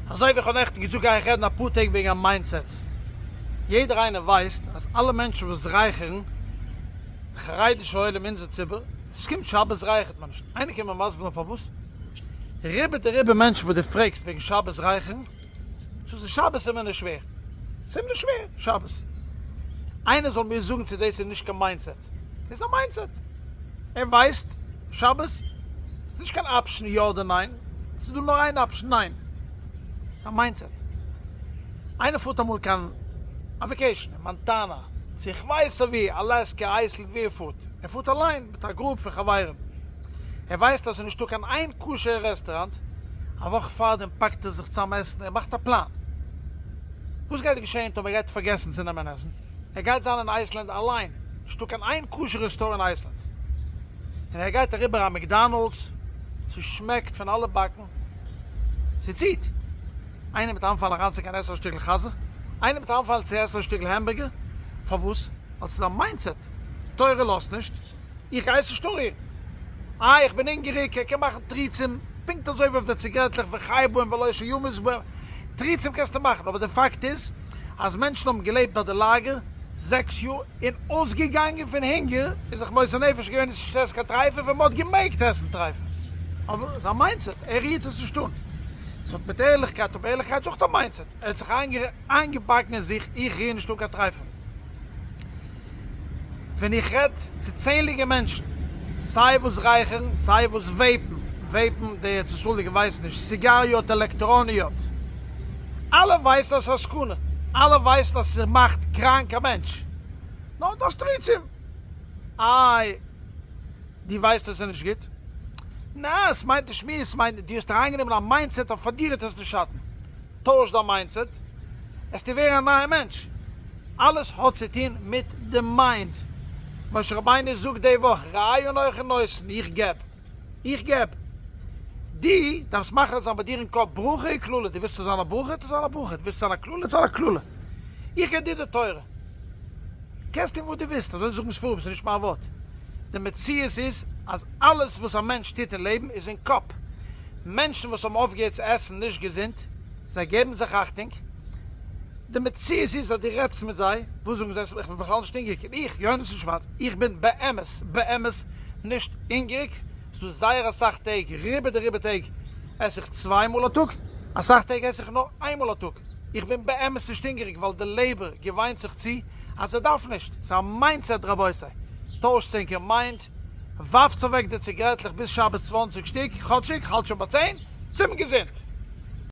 אזוי ווי איך האב נעכטן געזאגט גיי איך רעדן אפאר טעג וועגן א mindset. יעדער איינער ווייסט אז אלע מענטשן וואס רייכערן, די חרדישע עולם אונזער ציבור, עס קומט שבת רייכערט מען נישט. איינער קען מיר מסביר זיין פארוואס? רובא דרובא מענטשן וואס דו פרעגסט וועגן שבת רייכערן, זאגן זיי שבת איז מיר נישט שווער. ס'איז מיר נישט שווער שבת. איינער זאל מיר זאגן צו דאס איז נישט קיין mindset. דאס איז א mindset. ער ווייסט שבת איז נישט קיין option יא אדער ניין, ס'איז דא נאר איין option ניין. ס'איז א mindset. איינער פארט אמאל קיין א vacation אין מאנטאנא, צו איך ווייס אוואו, אלעסקע, אייסלענד, וואו ער פארט. ער פארט אליין מיט א group פון חברים. ער ווייסט אז ס'איז נישטא קיין איין כשר'ע רעסטוראנט, א וואך פארדעם פאקט ער זיך צאם עסן, ער מאכט א פלאן. וואס גייט געשען טאמער ער גייט פארגעסן צו נעמען עסן? ער גייט זיין אין אייסלענד אליין, נישטא קיין איין כשר'ע store אין אייסלענד. און ער גייט אריבער א McDonald's, ס'שמעקט פון אלע באקן, ס'ציט. איינער מיט איינפאל אריינצוגיין עסן א שטיקל חזיר, איינער מיט איינפאל צו עסן א שטיקל המבורגער, פארוואס? ווייל ס'איז א mindset, תורה לאזט נישט, איך גיי עס נישט אנרירן. איי איך בין הונגעריג, ער קען מאכן תירוצים פונקט אזוי ווי אויף די ציגרעטלעך וחי בהם ולא שימות בהם, תירוצים קענסטו מאכן, אבער די פאקט איז אז מענטשן האבן געלעבט ביי די לאגער זעקס יאר און אויסגעגאנגען פון הונגער און זיך מוסר נפש געווען נישט צו עסן קיין טרייפה ווען מען האט געמעגט עסן טרייפה. אבער ס'איז א mindset, ער רירט עס נישט אן. ס'האט מיט ערליכקייט, אבער ערליכקייט איז אויך א mindset, ער האט זיך איינגעבאקן אין זיך איך ריר נישט אן קיין טרייפה. ווען איך רעד צו צענדליגע מענטשן, סיי וואס רייכערן, סיי וואס vape ן, vape ן, די ארץ ישראל'דיגע ווייסן נישט, סיגאריות, עלעקטראניות, אלע ווייסן אז ס'איז א סכנה, אלע ווייסן אז ס'מאכט קראנק א מענטש, נאר דאס תירוצים, איי, דו ווייסט אז ס'איז נישט גוט? נעה, עס מיינט נישט מיר, עס מיינט דו האסט אריינגענומען א mindset אז פאר דיר וועט עס נישט שאטן. טויש דיין mindset, עסטו ווערן א נייער מענטש. אלעס האט צו טון מיט די mind. משה רבינו זאגט די וואך, ראה אנכי נותן, איך געב. איך געב. דו דארפסט מחליט זיין ביי דיר אין קאפ, ברכה או קללה, דו ווילסט צו זיין א ברכה, טו זיין א ברכה, דו ווילסט זיין א קללה, זיין א קללה. איך געב דיר די תורה. קענסט טון וואס דו ווילסט, אזוי זאגן ספרים, ס'איז נישט מיין ווארט. די מציאות איז אז אלעס וואס א מענטש טוט אין לעבן איז אין קאפ. מענטשן וואס האבן אויפגעהערט צו עסן נישט געזונט, זיי געבן זיך אכטונג. די מציאות איז אז דו רעדסט מיט זיי, וואס זאגן זיי? איך בין בכלל נישט הונגעריג. און איך, יונתן שווארץ, איך בין באמת באמת נישט הונגעריג. ס'איז דא זייער אסאך טעג, רובא דרובא טעג עס איך צוויי מאל א טאג, אסאך טעג עס איך נאר איין מאל א טאג. איך בין באמת נישט הונגעריג ווייל די לעבער געוויינט זיך צו אז ער דארף נישט. ס'איז א mindset רבותי. טוישטס ענקער mind, ווארפטס אוועק די ציגרעטלעך ביז שבת 20 שטיק, כאטשיג, כ'האלט שוין ביי צען, צום געזונט!